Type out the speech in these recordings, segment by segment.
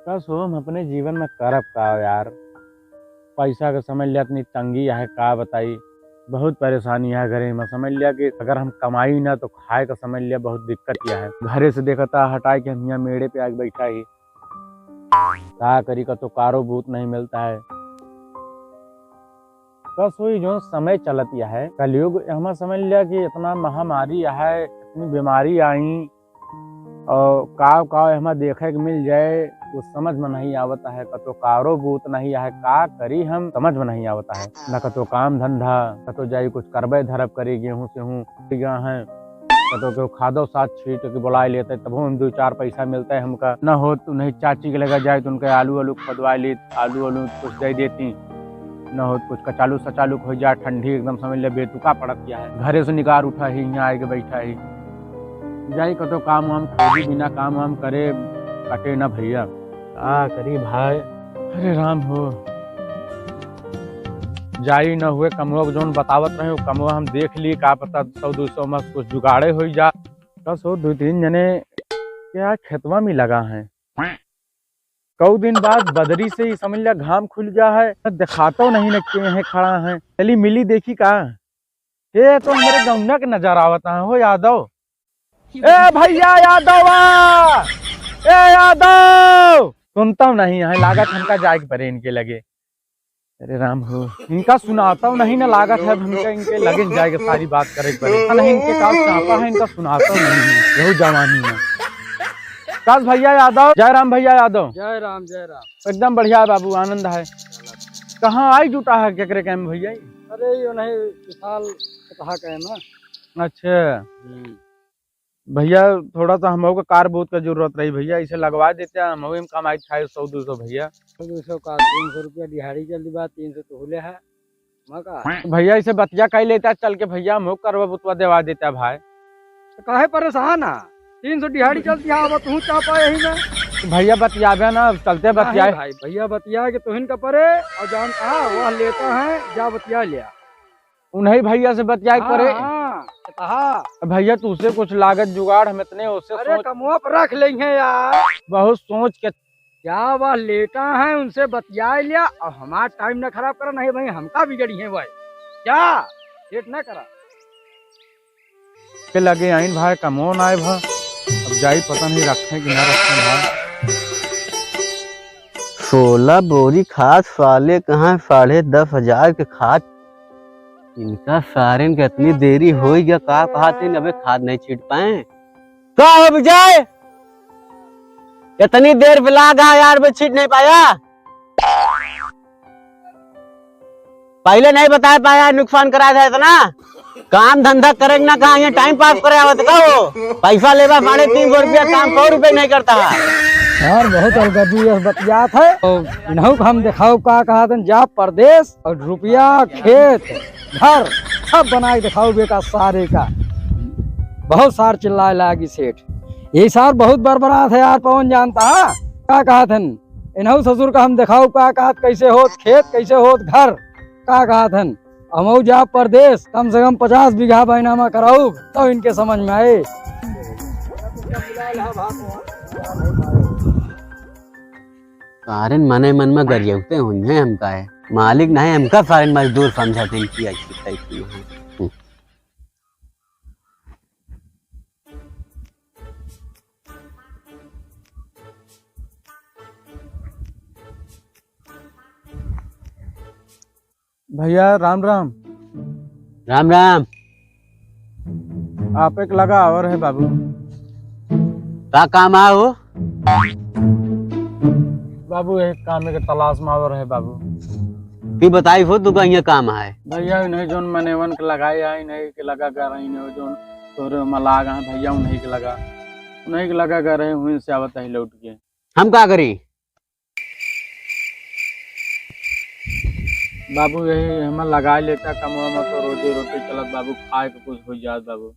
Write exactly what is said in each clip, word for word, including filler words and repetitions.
का सो हम अपने जीवन में करब का यार? पैसा के समझ लिया इतनी तंगी है, का बताई, बहुत परेशानी है घरे में। समझ लिया कि अगर हम कमाई ना तो खाए का समझ लिया बहुत दिक्कत यह है। घरे से देखता हटाए कि हम यहाँ मेड़े पे आके बैठा ही, का करी, का तो कारो बूत नहीं मिलता है। बस वही जो समय चलत यह है, कलयुग, हमा समझ लिया कि इतना महामारी यह है, इतनी बीमारी आई और काव काव हमा देखे के मिल जाए, कुछ समझ में नहीं आवता है। कतो कारो बूत नहीं है, का करी हम, समझ में नहीं आवता है। न कतो काम धंधा, कतो जाई कुछ करबे धरब करी, गेहूं सेहूं गया है, कतो केहू खादो साथ छीट के बुलाए लेते, तबो हम दो चार पैसा मिलते हमका। न हो तो नहीं चाची के लगा जाए तो उनके आलू आलू खोदवा ली, आलू आलू कुछ दे देती, न हो कुछ कचालू सचालू हो जाए, ठंडी एकदम समझ ले बेतुका पड़त यह है। घरे से निकार उठा ही, यहाँ आके बैठा ही, जाई कतो काम वाम खोजी, बिना काम वाम करे कटे ना भैया। का करी भाई? अरे राम हो, जाई न हुए कमवा के जौन बतावत रहे, वो कमवा हम देख ली, का पता सौ दो सौ में कुछ जुगाड़े हो जा। बस वो दो तीन जने क्या खेतवा में लगा है, कऊ दिन बाद बदरी से ही समझ लिया घाम खुल गया है, दिखातो नहीं न के हैं खड़ा है। चली मिली देखी का, ये तो हमारे गौना के नजर आवत है हो यादव। ए भैया यादव आ! ए यादव! सुनता नहीं है, लागत हमका जाए के परे इनके लगे। अरे राम हो, इनका सुनाता नहीं ना, लागत है हमका इनके लगे जाए के सारी बात करे के परे। नहीं इनके का चापा है, इनका सुनाता नहीं है, यहू जवानी में। काश भैया यादव, जय राम भैया यादव। जय राम, जय राम। एकदम बढ़िया है बाबू, आनंद है। कहाँ आई जुटा है केकरे कैम भैया? अरे यो नहीं, विशाल कहा कैम है। अच्छा। हम्म। भैया, थोड़ा सा हमहू के कार बहुत का जरूरत रही भैया, इसे लगवा देते हैं, हमहू हम कमाई खाए सौ दो सौ भैया। सौ दो सौ का, तीन सौ रुपया दिहाड़ी चल दी बा, तीन सौ तो होले है। मैं का? भैया, इसे बतिया कह लेता चल के भैया, हमहू करवा बुतवा देवा देता भाई। तो काहे परेशान है? तीन सौ दिहाड़ी चलती है, अब तू चापा यही में। भैया बतियाबे ना, चलते नहीं बतियाए। भाई, भैया बतिया के तुहिन का परे और जान कहा वह लेता है, जा बतिया लिया। उन्हीं भैया से बतियाए के हाँ, परे। हाँ, कहा? भैया, तुझसे कुछ लागत जुगाड़ हम इतने उससे अरे, सोच कमवा पर रख लेंगे यार। बहुत सोच के। क्या वह लेटा है, उनसे बतियाए लिया और हमार टाइम ना खराब करा, नहीं भाई हमका बिगड़ी है भाई। क्या लेट ना करा। के लगे आइन भाई, कमो ना आए भा। अब जाई पता नहीं रखें कि ना रखें भाई। सोलह बोरी खाद साले कहाँ, साढ़े दस हजार के खाद। इनका सारेन के इतनी देरी हो गया, का कहा थे अबे खाद नहीं छीट पाए। का हो विजय, इतनी देर पे लागा यार, बे छीट नहीं पाया। पहले नहीं बता पाया, नुकसान करा था इतना। काम धंधा करे ना, कहाँ ये टाइम पास करे आवत का हो? पैसा लेबा साढ़े तीन सौ रुपया, काम सौ रुपये नहीं करता है। यार बहुत अलगजी बतियात है। तो इन्हों को हम दिखाओ का कहा था, जा परदेश और रुपया खेत घर सब बनाए दिखाओ बेटा सारे का। बहुत सार चिल्लाए लागी सेठ, ये सार बहुत बरबरात है यार, पवन जानता है का कहा था। इन्हों ससुर का हम दिखाओ का कहत, कैसे होत खेत, कैसे होत घर, का कहत हन। हमहू जाब परदेश, कम से कम पचास बीघा बैनामा कराउब, तब इनके समझ में आए। सारेन मने मन में गरियौते हुई हैं हमका है। मालिक नहीं हमका सारेन मजदूर समझत हैं कि ऐसी तैसी हैं। भैया राम राम। राम राम। आप एक लगा आवर है बाबू। का काम आए हो? बाबू एक काम के तलाश में आवर है बाबू। की बताई हो तू का यहाँ काम आए? भैया इन्हें जोन मनेवन के लगाए है, इन्हें के लगा कर रही, इन्हें जोन तोरे में लाग है भैया, उन्हें के लगा, उन्हें के लगा कर रहे हुए से आवत है लौट के। हम का करी? बाबू यही हमें लगा लेता कमवा में तो रोजी रोटी चलत बाबू, खाए के कुछ हो जात बाबू।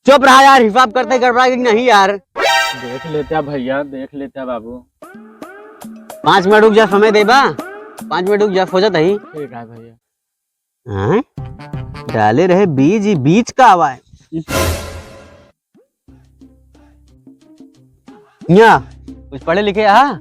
चुप रहा यार, हिसाब करते गड़बड़ा कि नहीं यार। देख लेता भैया, देख लेता बाबू। पाँच मिनट रुक जा, समय देबा, पाँच मिनट रुक जा, हो जाता ही। ठीक है भैया। हाँ? डाले रहे बीज, ई बीज का आवा है? यहाँ कुछ पढ़े लिखे यहाँ?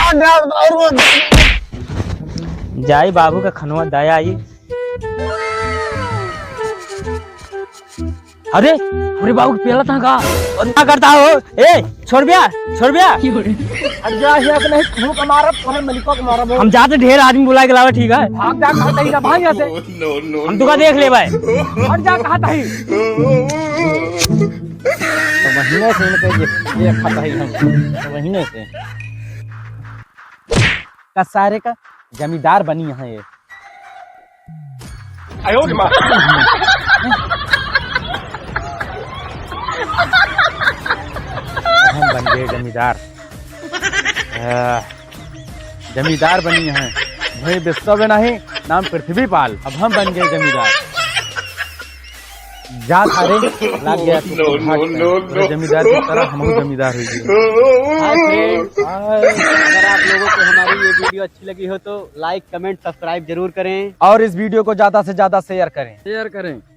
जाई बाबू का खनवा दया आई। अरे, हमरे बाबू के पेला था का? अरे, का करता हो? ए, छोड़ बिया, छोड़ बिया। अरे जा, ये अपने खून का मारब, तोहरे मलिको के मारब हो। हम जाते, ढेर आदमी बुला के लावे, ठीक है? भाग जा, कहा तही ना, भाग यहाँ से। हम तुका देख ले भाई। हट जा, कहा तही। तो महीने से इनके ये, ये खाता ही हम। तो महीने से। का सारे का जमींदार बनी यहाँ ये। आयो रे माँ। हम बन गए जमींदार। आ, जमींदार बनी हैं। वही बिस्तवे नहीं, नाम पृथ्वी पाल। अब हम बन गए जमींदार। जा थारे, लाग गया तू। No, no, भाग no, तू। No। जमींदार की तरह हम जमींदार हो गए। Hi friends, hi। अगर आप लोगों को हमारी ये video अच्छी लगी हो तो like, comment, subscribe जरूर करें। और इस video को ज्यादा से ज्यादा share करें। Share करें।